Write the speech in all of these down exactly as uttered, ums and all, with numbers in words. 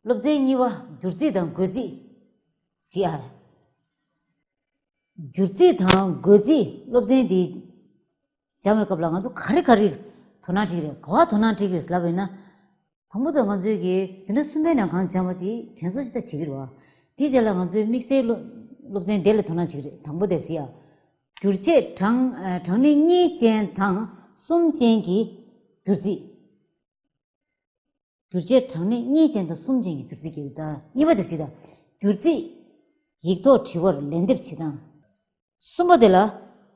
སློབ་ཚན་གཉིས་པ་སྒྱུར་རྩིས་དང་བགོ་རྩིས་གཟིགས་ཨ། སྒྱུར་རྩིས་དང་བགོ་རྩིས་སློབ་ཚན་འདི་སྦྱང་བའི་སྐབས་ལ་ང་ཚོ་ག་རེ་ག་རེ་དོ་སྣང་སྤྲད་ཀྱི་རེད། ག་བ་དོ་སྣང་སྤྲད་ཀྱི་རེད་ལབ་པ་ཡིན་ན། དང་པོ་དེ་ང་ཚོའི་གི་འཛིན་གྲྭ་གསུམ་པའི་ནང་གང་སྦྱངས་པ་དེ་དྲན་གསོ་ཞིག་ད་བྱེད་ཀྱི་རེད་བ། དེའི་རྗེས་ལ་ང་ཚོའི་དམིགས་བསལ་སློབ་སློབ་ཚན་དེ་ལ་དོ་སྣང་བྱེད་ཀྱི་རེད། དང་པོ་དེ་གཟིགས་ཨ། བསྒྱུར་བྱེད་གྲངས་ཨ་གྲངས་གནས་གཉིས་ཅན་དང་གསུམ་ཅན་གྱི་སྒྱུར་རྩིས། བསྒྱུར་བྱེད་གྲངས་གནས་གཉིས་ཅན་དང་གསུམ་ཅན་གྱི་སྒྱུར་རྩིས་ཀྱི་ད་གཉིས་པ་དེ་གཟིགས་དང་། སྒྱུར་རྩིས་ཡིག་ཐོག་དྲི་བར་ལན་འདེབས་བྱེད་སྟངས། གསུམ་པ་དེ་ལ་གནས་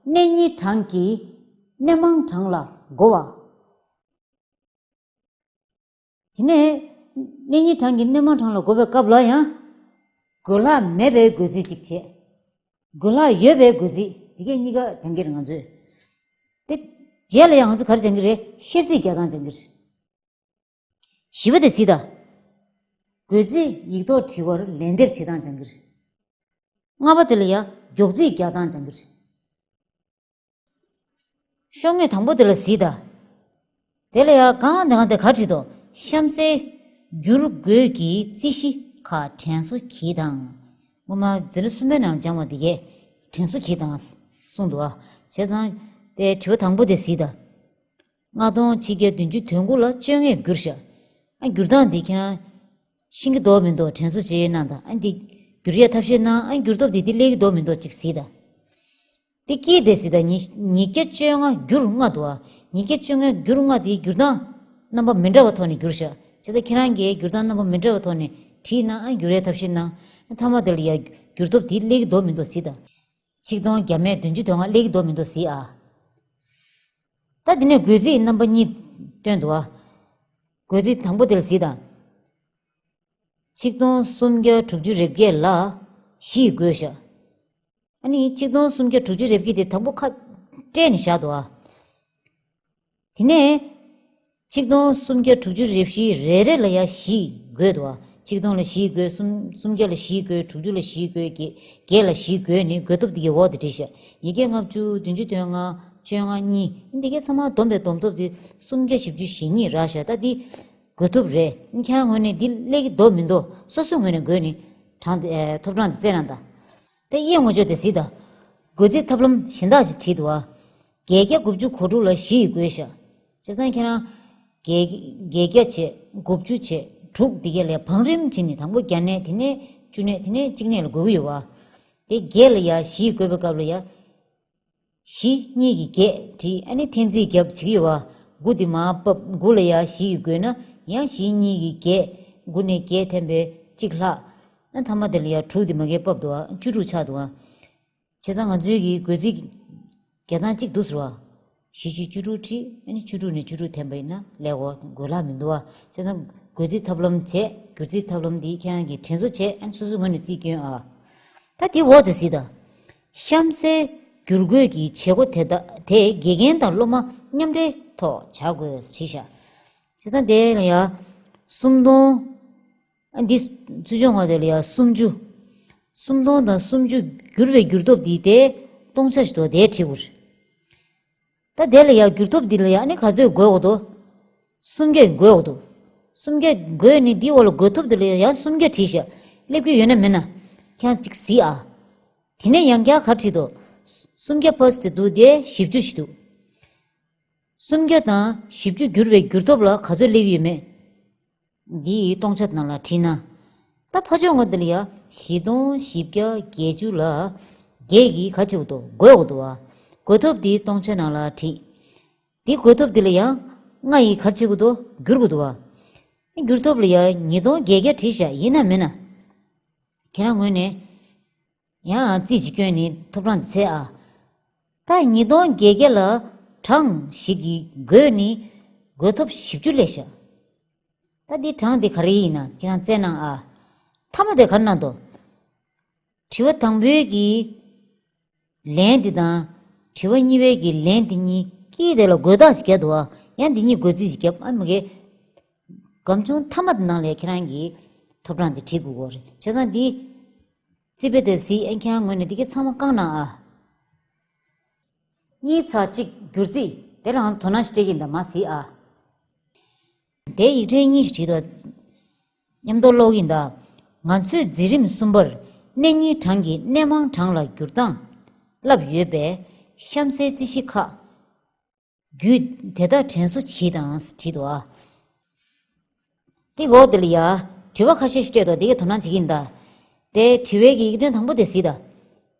རྙིང་གྲངས་ཀྱིས་གནས་མང་གྲངས་ལ་བགོ་བ། དེ་ནས་གནས་རྙིང་གྲངས་ཀྱིས་གནས་མང་གྲངས་ལ་བགོ་བའི་སྐབས་ལ་ཡང་བགོད་ལྷག་མེད་པའི་བགོ་རྩིས་གཅིག་བྱས། བགོད་ལྷག་ཡོད་པའི་བགོ་རྩིས། དེ་གས་གཉིས་ཀ་སྦྱང་གི་རེད་ང་ཚོས། དེ་རྗེས་ལ་ཡང་ང་ཚོ་ག་རེ་སྦྱང་གི་རེད། བཤེར་རྩིས་རྒྱག་སྟངས་སྦྱང་གི་རེད། བཞི་པ་དེ་གཟིགས་དང་། བགོད་རྩིས་ཡིག་ཐོག་དྲི་བར་ལན་འདེབས་བྱེད་སྟངས་སྦྱང་གི་རེད། ལྔ་པ་དེ་ལ་ཡང་མགྱོགས་རྩིས་རྒྱག་སྟངས་སྦྱང་གི་རེད། ཤོག་ངོས་དང་པོ་དེ་ལ་གཟིགས་དང་། དེ་ལ་ཡང་གང་དེ་གང་དེ་ག་བྲིས་དོ། གཤམ་གསལ་བསྒྱུར་བགོད་ཀྱི་རྩིས་གཞི་ཁག་དྲན་གསོ་གྱིས་དང་། སྔོན་མ་འཛིན་གྲྭ་གསུམ་པའི་ནང་སྦྱངས་པ་དེ་གས་དྲན་གསོ་གྱིས་དང་གསུངས་འདུག་ཨ། བྱས་ཙང་དེ་དྲི་བ་དང་པོ་དེ་གཟིགས་དང་། ལྔ་སྟོང་ཆིག་བརྒྱ་བདུན་ཅུ་དོན་དགུ་ལ་བཅོ་ལྔས་བསྒྱུར་ཤག་ཨ་བསྒྱུར་སྟངས་འདི་ཁྱེད་རང་ཤེས་ཀྱི་འདུག་མི་འདུག་དྲན་གསོ་བྱེད་གནང་དང་། ཨ་འདི་བསྒྱུར་ཡས་ཐབས་ཤེས་གནང་། ཨ་བསྒྱུར་སྟོབས་འདི་འདི་སླེབས་ཀྱི་འདུག་མི་འདུག་ཅིག་གཟིགས་དང་། འདི་དཀྱིལ་དེ་གཟིགས་དང་། ཉིས་ཉིས་བརྒྱ་བཅོ་ལྔ་བསྒྱུར་ལྔ་འདུག་ཨ། ཉིས་བརྒྱ་བཅོ་ལྔ་བསྒྱུར་ལྔ་འདི་བསྒྱུར་སྟངས་རྣམ་པ་མི་འདྲ་བ་ཐོག་ནས་བསྒྱུར་ཤག་བྱས་ཙང་ཁྱེད་རང་གིས་བསྒྱུར་སྟངས་རྣམ་པ་མི་འདྲ་བ་ཐོག་ནས་བྲིས་གནང་། ཨ་བསྒྱུར་ཡས་ཐབས་ཤེས་གནང་། ཨ་མཐའ་མ་དེ་ལ་ཡ་བསྒྱུར་སྟོབས་འདི་སླེབས་ཀྱི་འདུག་མི་འདུག་གཟིགས་དང་། ཆིག་སྟོང་བརྒྱ་མེད་བདུན་ཅུ་དོན་ལྔ་སླེབས་ཀྱི་འདུག་མི་འདུག་གཟིགས་ཨ། ད་དེ་ནས་བགོད་རྩིས་རྣམ་པ་གཉིས་བཏོན་འདུག་ཨ། བགོད་རྩིས་དང་པོ་དེ་ལ་གཟིགས་དང་། ཆིག་སྟོང་སུམ་བརྒྱ་དྲུག་ཅུ་རེ་བརྒྱད་ལ་བཞི་ཡིས་བགོས་ཤག་ཨ་ནི་ཆིག་སྟོང་སུམ་བརྒྱ་དྲུག་ཅུ་རེ་བརྒྱད་དེ་དང་པོ་ཁ་སྤྲད་ནས་བཞག་འདུག་ཨ། དེ་ནས་ཆིག་སྟོང་སུམ་བརྒྱ་དྲུག་ཅུ་རེ་བཞི་རེ་རེ་ལ་ཡ་བཞི་བགོས་འདུག་ཨ། ཆིག་སྟོང་ལ་བཞི་བགོས། སུམ་སུམ་བརྒྱ་ལ་བཞི་བགོས། དྲུག་ཅུ་ལ་བཞི་བགོས། བརྒྱད་བརྒྱད་ལ་བཞི་བགོས་ནས་བགོ་ཐོབ་འདི་གའི་འོག་ཏུ་བྲིས་ཤག་ཉིས་བརྒྱ་ལྔ་བཅུ། བདུན་ཅུ་དོན་ལྔ། བཅོ་ལྔ་གཉིས། འདི་གའི་ཚང་མ་བསྡོམས་པའི་བསྡོམས་ཐོབ་དེ་སུམ་བརྒྱ་བཞི་བཅུ་ཞེ་གཉིས་རག་ཤག་ད་འདི་བགོ་ཐོབ་རེད། ཁྱེད་རང་ངོས་ནས་འདི་སླེབས་ཀྱི་འདུག་མི་འདུག་སོ་སོའི་ངོས་ནས་བགོས་ནས་གྲངས་དེ་ཨེ་ཐོབ་གྲངས་དེ་བཙལ་གནང་དང་། དེ་གཡས་ངོས་ཕྱོགས་དེ་གཟིགས་དང་། བགོ་རྩིས་ཐབས་ལམ་གཞན་དག་ཅིག་བྲིས་འདུག་ཨ། བརྒྱད་བརྒྱ་དགུ་བཅུ་གོ་དྲུག་ལ་བཞི་ཡིས་བགོས་ཤག་བྱས་ཙང་ཁྱེད་རང་བརྒྱད་བརྒྱད་བརྒྱ་བྱས། དགུ་བཅུ་བྱས། དྲུག་འདི་ག་ལ་བང་རིམ་བྱས་ནས་དང་པོ་བརྒྱ་གནས། དེ་ནས་བཅུ་གནས། དེ་ནས་གཅིག་གནས་ལ་བགོ་གི་ཡོད་པ། དེ་བརྒྱད་ལ་ཡ་བཞི་ཡིས་བགོས་པའི་སྐབས་ལ་ཡ། བཞི་གཉིས་ཀྱིས་བརྒྱད་བྲིས། ཨ་ནི་འཐེན་རྩིས་རྒྱབ་བྱེད་ཀྱི་ཡོད་པ། དགུ་འདི་མར་ཕབ། དགུ་ལ་ཡ་བཞི་ཡིས་བགོས་ན་ཡང་བཞི་གཉིས་ཀྱིས་བརྒྱད། དགུ་ནས་བརྒྱད་འཐེན་པས་གཅིག་ལྷག་ཨ་མཐའ་མ་དེ་ལ་ཡ་དྲུག་འདི་མ་གིར་ཕབ་འདུག་ཨ། བཅུ་དྲུག་ཆགས་འདུག་ཨ། བྱས་ཙང་ང་ཚོའི་གི་བགོ་རྩིས་རྒྱག་སྟངས་གཅིག་འདུག་ཟེར་བ། བཞི་བཞི་བཅུ་དྲུག་བྲིས། ཨ་ནི་བཅུ་དྲུག་ནས་བཅུ་དྲུག་འཐེན་པ་ཡིན་ན་ཀླད་ཀོར་བགོ་ལྷག་མི་འདུག་ཨ། བྱས་ཙང་བགོ་རྩིས་ཐབས་ལམ་བྱས། བསྒྱུར་རྩིས་ཐབས་ལམ་འདི་ཁྱེད་རང་གིས་དྲན་གསོ་བྱས། ཨ་ནི་སོ་སོའི་ངོས་ནས་རྩིས་སྐྱོན་ཨ། ད་དེའི་འོག་དེ་གཟིགས་དང་། གཤམ་གསལ་བསྒྱུར་བགོད་ཀྱི་བྱེད་སྒོ་དེ་དག་དེ་དགེ་རྒན་དང་སློབ་མ་མཉམ་འབྲེལ་ཐོག་བྱ་དགོས་བྲིས་ཤག་བྱས་ཙང་དེ་ལ་ཡ་སུམ་སྟོང་། ཨ་འདི་ཚུར་ཕྱོགས་ངོས་དེ་ལ་ཡ་སུམ་ཅུ། སུམ་སྟོང་དང་སུམ་ཅུ་བསྒྱུར་བའི་བསྒྱུར་སྟོབས་འདི་དེ་སྟོང་ཆ་ཞིག་འདུག་དེ་བྲིས་དགོས་རེད། ད་དེ་ལ་ཡ་བསྒྱུར་སྟོབས་འདི་ལ་ཡ་ཨ་ནི་ག་ཚོད་བགོ་དགོས་འདུག་སུམ་བརྒྱ་བགོ་དགོས་འདུག་སུམ་བརྒྱ་བགོས་ནས་འདིའི་འོག་ལ་བགོ་ཐོབ་འདི་ལ་ཡ་ཡང་སུམ་བརྒྱ་བྲིས་ཤག་སླེབས་ཀྱི་ཡོད་ན་མེད་ན་ཁྱེད་རང་གཅིག་གཟིགས་ཨ། དེ་ནས་ཡང་བསྐྱར་ག་བྲིས་འདུག་སུམ་བརྒྱ་ཕལ་ཆེར་འདུག་དེ་བཞི་བཅུ་ཞིག་འདུག་སུམ་བརྒྱ་དང་བཞི་བཅུ་བསྒྱུར་བའི་བསྒྱུར་སྟོབས་ལ་ག་ཚོད་སླེབས་ཀྱི་ཡོད་མེད། འདིའི་སྟོང་ཆ་ནང་ལ་བྲིས་ན། ད་ཕར་ཕྱོགས་ངོས་འདི་ལ་ཡ་བཞི་སྟོང་བཞི་བརྒྱ་བརྒྱད་ཅུ་ལ་བརྒྱད་ཀྱིས་ག་བྱེད་དགོས་འདུག་བགོ་དགོས་འདུག་བ། བགོ་ཐོབ་འདི་སྟོང་ཆ་ནང་ལ་བྲིས། འདི་བགོ་ཐོབ་འདི་ལ་ཡ་ལྔ་ཡིས་ག་བྱེད་དགོས་འདུག་བསྒྱུར་དགོས་འདུག་བ། བསྒྱུར་ཐོབ་ལ་ཡ་ཉིས་སྟོང་བརྒྱད་བརྒྱ་བྲིས་ཤག་ཡིན་ན་མིན་ན། ཁྱེད་རང་ངོས་ནས་ཡང་རྩིས་ཤིག་བསྐྱོན་ནས་ཐོབ་གྲངས་འདི་འཚོལ་ཨ། ད་ཉིས་སྟོང་བརྒྱད་བརྒྱ་ལ་གྲངས་ཤིག་གིས་བགོས་ནས་བགོ་ཐོབ་བཞི་བཅུ་སླེབས་ཤག་ད་འདི་གྲངས་འདི་ག་རེ་ཡིན་ན་ཁྱེད་རང་བཙལ་གནང་ཨ། མཐའ་མ་དེ་ག་རེ་གནང་འདུག་དྲི་བ་དང་པོའི་གི་ལན་འདི་དང་། དྲི་བ་གཉིས་པའི་གི་ལན་འདི་གཉིས་དཀྱིལ་དེ་ལ་བགོད་སྟངས་ཤིག་བརྒྱབ་འདུག་བ། ཡང་འདི་གཉིས་བགོ་རྩིས་ཤིག་བརྒྱབ་ཨ། མ་གི་སྒམ་ཆུང་མཐའ་མ་དེ་ནང་ལ་ཁྱེད་རང་གིས་ཐོབ་གྲངས་དེ་བྲིས་དགོས་ཀྱི་རེད། བྱས་ཙང་འདི་རྩིས་དཔེ་དེ་གཟིགས་ཨ། ཁྱེད་རང་ངོས་ནས་འདི་གའི་ཚང་མ་བཀང་གནང་ཨ། གཉིས་ཚེག་གཅིག་བསྒྱུར་རྩིས། དེ་ལ་ང་ཚོ་དོ་སྣང་ཞིག་སྤྲད་ཀྱི་ཡིན་ད་མར་གཟིགས་ཨ། དེ་ཡིག་ཕྲེང་གཉིས་ཤིག་བྲིས་འདུག་མཉམ་དུ་ཀློག་གི་ཡིན་ད། ང་ཚོས་འཛིན་རིམ་གསུམ་པར་གནས་རྙིང་གྲངས་ཀྱི་གནས་མང་གྲངས་ལ་བསྒྱུར་སྟངས་བསླབས་ཡོད་པས། གཤམ་གསལ་རྩིས་གཞི་ཁག་བརྒྱུད་དེ་དག་དྲན་གསོ་གྱིས་དང་བྲིས་འདུག་ཨ། དེ་འོག་དེ་ལ་ཡ། དྲི་བ་ཁ་ཤས་ཤིག་སྤྲད་འདུག་དེ་གའི་དོ་སྣང་བྱེད་ཀྱི་ཡིན་ད། དེ་དྲི་བའི་གི་ཡིག་ཕྲེང་དང་པོ་དེ་གཟིགས་ད།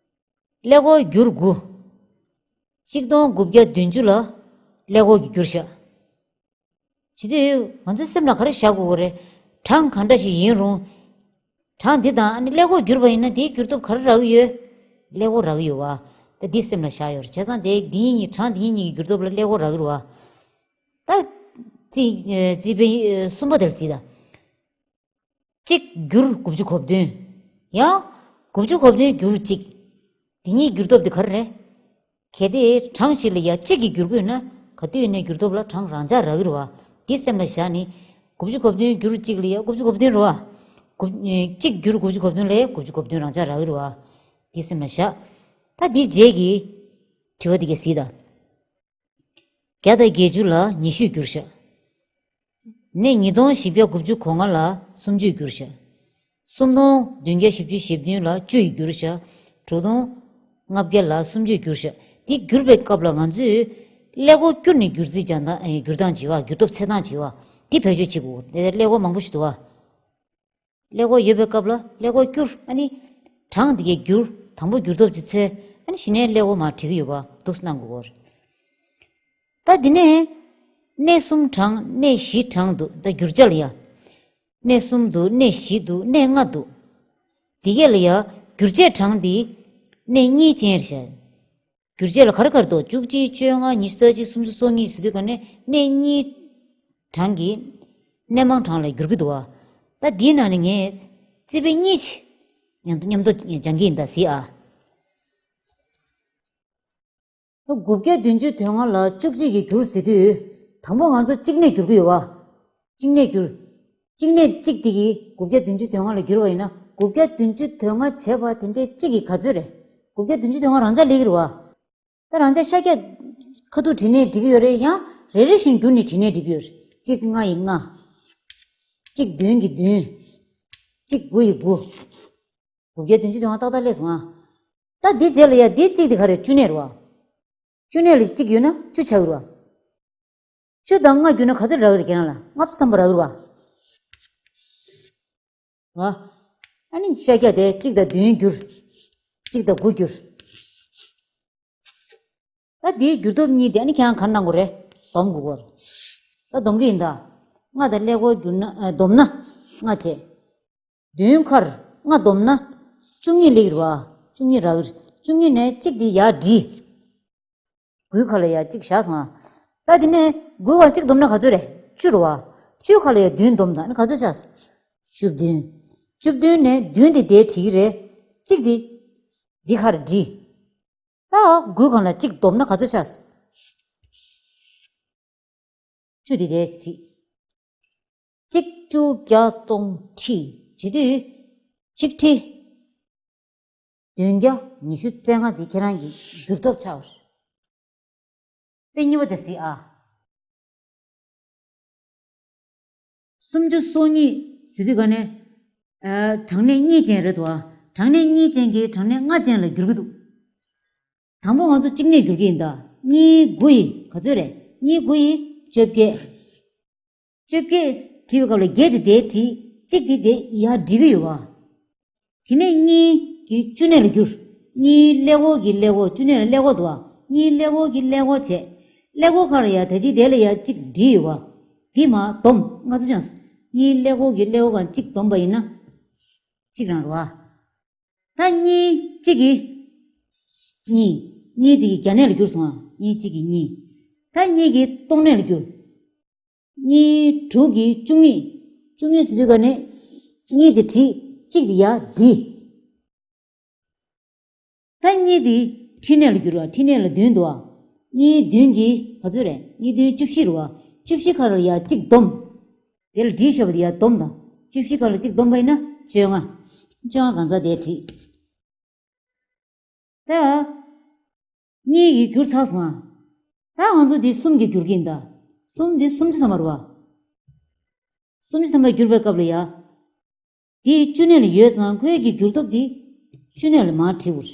ཀླད་ཀོར་བསྒྱུར་དགུ། གཅིག་སྟོང་དགུ་བརྒྱ་བདུན་ཅུ་ལ་ཀླད་ཀོར་གྱི་བསྒྱུར་བཞག་བྱེད་དུས་ང་ཚོའི་སེམས་ལ་ག་རེ་བཞག་དགོས་ཀྱི་རེད། གྲངས་ག་འདྲ་ཞིག་ཡིན་རུང་། གྲངས་འདི་དང་ཨ་ནི་ཀླད་ཀོར་བསྒྱུར་བ་ཡིན་ན་དེའི་བསྒྱུར་སྟོབས་ག་རེ་རག་གི་ཡོད། ཀླད་ཀོར་རག་གི་ཡོད་བ། ད་འདི་སེམས་ལ་བཞག་ཡོད་རེད། བྱས་ཙང་དེ་འདི་གཉིས་གྲངས་འདི་གཉིས་གཉིས་ཀྱི་བསྒྱུར་སྟོབས་ལ་ཀླད་ཀོར་རག་གི་རེད་བ། ད། རྩིས་རྩིས་དཔེ་གསུམ་པ་དེར་གཟིགས་ད། གཅིག་བསྒྱུར་དགུ་བཅུ་གོ་བདུན། ཡང་། དགུ་བཅུ་གོ་བདུན་བསྒྱུར་གཅིག་དེ་གཉིས་བསྒྱུར་སྟོབས་དེ་ག་རེ་རེད། གལ་ཏེ་གྲངས་ཤིག་ལ་ཡ་གཅིག་གིས་བསྒྱུར་དགོས་ན་ག་དུས་ནས་བསྒྱུར་སྟོབས་ལ་གྲངས་རང་འཇགས་རག་གི་རེད་བ། འདི་སེམས་ལ་བཞག་ནས། དགུ་བཅུ་གོ་བདུན་བསྒྱུར་གཅིག་ལ་ཡ་དགུ་བཅུ་གོ་བདུན་རེད་བ། དགུ་གཅིག་བསྒྱུར་དགུ་བཅུ་གོ་བདུན་ལ་ཡ་དགུ་བཅུ་གོ་བདུན་རང་འཇགས་རག་གི་རེད་བ། འདི་སེམས་ལ་བཞག་ད་འདི་རྗེས་ཀྱི་དྲི་བ་འདི་ག་གཟིགས་ད། བརྒྱ་དང་བརྒྱད་ཅུ་ལ་ཉི་ཤུས་བསྒྱུར་བཞག་གནས་ཉིས་སྟོང་བཞི་བརྒྱ་དགུ་བཅུ་གོ་ལྔ་ལ་སུམ་ཅུས་བསྒྱུར་བཞག་སུམ་སྟོང་བདུན་བརྒྱ་བཞི་བཅུ་ཞེ་བདུན་ལ་བཅུ་ཡིས་བསྒྱུར་བཞག་དྲུག་སྟོང་ལྔ་བརྒྱ་ལ་སུམ་ཅུས་བསྒྱུར་བཞག་འདི་བསྒྱུར་བའི་སྐབས་ལ་ང་ཚོས་ཀླད་ཀོར་བསྐྱུར་ནས་བསྒྱུར་རྩིས་སྦྱང་སྟངས་ཨེ་བསྒྱུར་སྟངས་བྱེད་པ། བསྒྱུར་སྟོབས་ཚད་སྟངས་བྱེད་པ། འདི་བེད་སྤྱོད་བྱེད་དགོས། དེ་ཀླད་ཀོར་མང་པོ་ཞིག་འདུག་བ། ཀླད་ཀོར་ཡོད་པའི་སྐབས་ལ་ཀླད་ཀོར་བསྐྱུར། ཨ་ནི། གྲངས་འདི་གའི་བསྒྱུར། དང་པོ་བསྒྱུར་སྟོབས་ཀྱི་ཚད། ཨ་ནི་གཞི་ནས་ཀླད་ཀོར་མར་བྲི་གི་ཡོད་པ་འདུག་སེ་གནང་དགོས་ཀྱི་རེད། ད་འདི་ནས། གནས་གསུམ་གྲངས་གནས་བཞི་གྲངས་འདུག་ད་བསྒྱུར་བྱ་ལ་ཡ། གནས་གསུམ་འདུག་གནས་བཞི་འདུག་གནས་ལྔ་འདུག་འདི་གས་ལ་ཡ། བསྒྱུར་བྱའི་གྲངས་འདི། གནས་གཉིས་ཅན་རེད་ཤག་བསྒྱུར་བྱ་ལ་ག་རེ་ག་རེ་འདུག་བཅུ་གཅིག་བཅོ་ལྔ་ཉི་ཤུ་རྩ་གཅིག་སུམ་ཅུ་སོ་གཉིས་ཟེར་དུས་ག་ནས་གནས་གཉིས་གྲངས་ཀྱི་གནས་མང་གྲངས་ལ་བསྒྱུར་གྱི་འདུག་བ། ད་འདིའི་ནང་ནས་ངས་རྩིས་དཔེ་གཉིས་ཅིག་མཉམ་དུ་མཉམ་དུ་སྦྱང་གི་ཡིན་ད་གཟིགས་ཨ། ད་དགུ་བརྒྱ་བདུན་ཅུ་དོན་ལྔ་ལ་བཅུ་གཅིག་གིས་བསྒྱུར་ཟེར་དུས། དང་པོ་ང་ཚོ་གཅིག་གནས་བསྒྱུར་གྱི་ཡོད་བ། གཅིག་གནས་བསྒྱུར། གཅིག་གནས་གཅིག་དེ་གིས་དགུ་བརྒྱ་བདུན་ཅུ་དོན་ལྔ་ལ་བསྒྱུར་བ་ཡིན་ན། དགུ་བརྒྱ་བདུན་ཅུ་དོན་ལྔ་བྱས་པ་དེ་འདྲའི་གཅིག་གིས་ག་ཚོད་རེད། དགུ་བརྒྱ་བདུན་ཅུ་དོན་ལྔ་རང་འཇགས་སླེབས་ཀྱི་རེད་བ། ད་རང་འཇགས་ཤ་རྒྱགས་ཁ་ཐུག་བྲིས་ནའི་འགྲིག་གི་ཡོད་རེད། ཡང་རེ་རེ་བཞིན་བསྒྱུར་ནས་བྲིས་ནའི་འགྲིག་གི་ཡོད་རེད། གཅིག་ལྔ་ཡི་ལྔ། གཅིག་བདུན་གྱི་བདུན། གཅིག་དགུ་ཡི་དགུ། དགུ་བརྒྱ་བདུན་ཅུ་དོན་ལྔ་ཏག་ཏག་སླེབས་སོང་ཨ། ད་འདི་རྗེས་ལ་ཡ་འདི་གཅིག་དེ་ག་རེ་བཅུ་གནས་རེད་བ། བཅུ་གནས་ལ་གཅིག་ཡོད་ན་བཅུ་ཆགས་ཀྱི་རེད་བ། བཅུ་དང་ལྔ་བསྒྱུར་ན་ག་ཚོད་རག་གི་རེད། ཁྱེད་རང་ལ་ལྔ་བཅུ་ཐམ་པ་རག་གི་རེད་བ། ཨ་ནི་ཤ་རྒྱགས་དེ་གཅིག་དང་བདུན་བསྒྱུར། གཅིག་དང་དགུ་བསྒྱུར། ད་དེའི་བསྒྱུར་སྟོབས་གཉིས་དེ་ཨ་ནི་ཁྱེད་རང་ག་རེ་གནང་དགོས་རེད། སྡོམ་དགོས་ཀྱི་རེད། ད་སྡོམ་གྱི་ཡིན་ད། ལྔ་དང་ཀླད་ཀོར་བསྒྱུར་ན་ཨ་བསྡོམས་ན་ལྔ་བྱས། བདུན་ཁར་ལྔ་བསྡོམས་ན་བཅུ་གཉིས་སླེབས་ཀྱི་རེད་བ། བཅུ་གཉིས་རག་གི་རེད། བཅུ་གཉིས་ནས་གཅིག་དེ་ཡར་བྲིས། དགུའི་ཁ་ལ་ཡ་གཅིག་བཞག་སོང་ཨ། ད་དེ་ནས་དགུའི་ཁ་ལ་གཅིག་བསྡོམས་ན་ག་ཚོད་རེད། བཅུ་རེད་བ། བཅུའི་ཁ་ལ་ཡ་བདུན་བསྡོམས་དང་ནི་ག་ཚོད་ཆགས། བཅུ་བདུན། བཅུ་བདུན་ནས་བདུན་དེ་དེར་བྲིས་ཀྱི་རེད། གཅིག་དེ་འདི་ཁར་བྲིས། ད་དགུའི་ཁ་ལ་གཅིག་བསྡོམས་ན་ག་ཚོད་ཆགས། བཅུ་དེ་དེར་བྲིས། གཅིག་བཅུ་བརྒྱ་སྟོང་ཁྲི་བྱེད་དུས། ཆིག་ཁྲི་བདུན་བརྒྱ་ཉི་ཤུ་རྩ་ལྔ་འདི་ཁྱེད་རང་གི་བསྒྱུར་སྟོབས་ཆགས་པ་རེད། དཔེ་གཉིས་པ་དེ་གཟིགས་ཨ། སུམ་ཅུ་སོ་གཉིས་ཟེར་དུས་ག་ནས། ཨ། གྲངས་གནས་གཉིས་ཅན་རེད་འདུག་ཨ། གྲངས་གནས་གཉིས་ཅན་གྱིས་གྲངས་གནས་ལྔ་ཅན་ལ་བསྒྱུར་གྱི་འདུག་དང་པོ་ང་ཚོ་གཅིག་གནས་བསྒྱུར་གྱི་ཡིན་ད། གཉིས་དགུ་ཡིས་ག་ཚོད་རེད། གཉིས་དགུ་ཡིས་བཅོ་བརྒྱད། བཅོ་བརྒྱད་བྲིས་པའི་སྐབས་ལ་བརྒྱད་དེ་དེར་བྲིས། གཅིག་དེ་ཡར་བྲིས་ཀྱི་ཡོད་བ། དེ་ནས་གཉིས་ཀྱིས་བཅུ་གནས་ལ་བསྒྱུར། གཉིས་ཀླད་ཀོར་གྱི་ཀླད་ཀོར། བཅུ་གནས་ལ་ཀླད་ཀོར་འདུག་བ། གཉིས་ཀླད་ཀོར་གྱི་ཀླད་ཀོར་བྱས། ཀླད་ཀོར་ཁ་ལ་ཡ་ད་ཅི་དེ་ལ་ཡ་གཅིག་བྲིས་ཡོད་བ། དེ་མར་བསྡོམས་ལྔ་བཅུ་ཆགས། གཉིས་ཀླད་ཀོར་གྱི་ཀླད་ཀོར་གང་གཅིག་བསྡོམས་པ་ཡིན་ན། གཅིག་རང་རེད་བ། ད་གཉིས་གཅིག་གིས་གཉིས། གཉིས་དེ་གིས་བརྒྱ་གནས་ལ་བསྒྱུར་སོང་ང་། གཉིས་གཅིག་གིས་གཉིས། ད་གཉིས་ཀྱིས་སྟོང་གནས་ལ་བསྒྱུར། གཉིས་དྲུག་གིས་བཅུ་གཉིས། བཅུ་གཉིས་ཟེར་དུས་ག་ནས། གཉིས་དེ་བྲིས། གཅིག་དེ་ཡར་བྲིས། ད་གཉིས་དེ་ཁྲི་གནས་ལ་བསྒྱུར་བ། ཁྲི་གནས་ལ་བདུན་འདུག་བ། གཉིས་བདུན་གྱིས་ག་ཚོད་རེད། གཉིས་བདུན་བཅུ་བཞི་རེད་བ། བཅུ་བཞི་ཁ་ལ་ཡར་གཅིག་བསྡོམས། དེ་ལ་བྲིས་བཞག་པ་དེ་ཡར་བསྡོམས་དང་། བཅུ་བཞི་ཁ་ལ་གཅིག་བསྡོམས་པ་ཡིན་ན་བཅོ་ལྔ། བཅོ་ལྔ་གང་ཟག་དེར་བྲིས། ད། གཉིས་ཀྱིས་བསྒྱུར་ཚར་སོང་ང་། ད་ང་ཚོ་འདི་གསུམ་གྱིས་བསྒྱུར་གྱི་ཡིན་ད། གསུམ་འདི་སུམ་ཅུ་ཐམ་པ་རེད་བ། སུམ་ཅུ་ཐམ་པ་བསྒྱུར་བའི་སྐབས་ལ་ཡ། དེ་བཅུ་གནས་ལ་ཡོད་ཙང་ཁོའི་གི་འགྱུར་སྟོབས་དེ་བཅུ་གནས་ལ་མར་བྲིས་དགོས་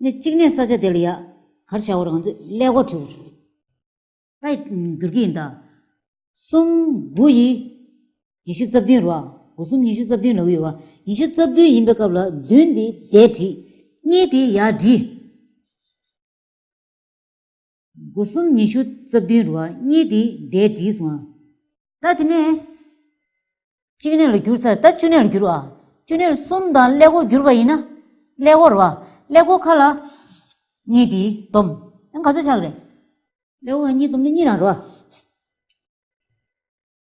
རེད། ནས་གཅིག་གནས་ས་ཆ་དེ་ལ་ཡ་ག་རེ་བྱ་དགོས་རེད། ང་ཚོས་ཀླད་ཀོར་བྲིས་དགོས་རེད། ད་བསྒྱུར་གྱི་ཡིན་ད། གསུམ་དགུ་ཡི་ཉི་ཤུ་རྩ་བདུན་རེད་བ། དགུ་གསུམ་ཉི་ཤུ་རྩ་བདུན་ལབ་ཀྱི་ཡོད་བ། ཉི་ཤུ་རྩ་བདུན་ཡིན་པའི་སྐབས་ལ་བདུན་དེ་འདིར་བྲིས། གཉིས་དེ་ཡར་བྲིས། དགུ་གསུམ་ཉི་ཤུ་རྩ་བདུན་རེད་བ། གཉིས་དེ་འདིར་བྲིས་སོང་ང་། ད་དེ་ནས་གཅིག་གནས་ལ་བསྒྱུར་ཚར། ད་བཅུ་གནས་ལ་བསྒྱུར་བ། བཅུ་གནས་ལ་གསུམ་དང་ཀླད་ཀོར་བསྒྱུར་བ་ཡིན་ན། ཀླད་ཀོར་རེད་བ། ཀླད་ཀོར་ཁ་ལ་གཉིས་དེ་བསྡོམས། ཡང་ག་ཚོད་ཆགས་ཀྱི་རེད། ཀླད་ཀོར་ཁ་གཉིས་བསྡོམས་ན་གཉིས་རང་རེད་བ།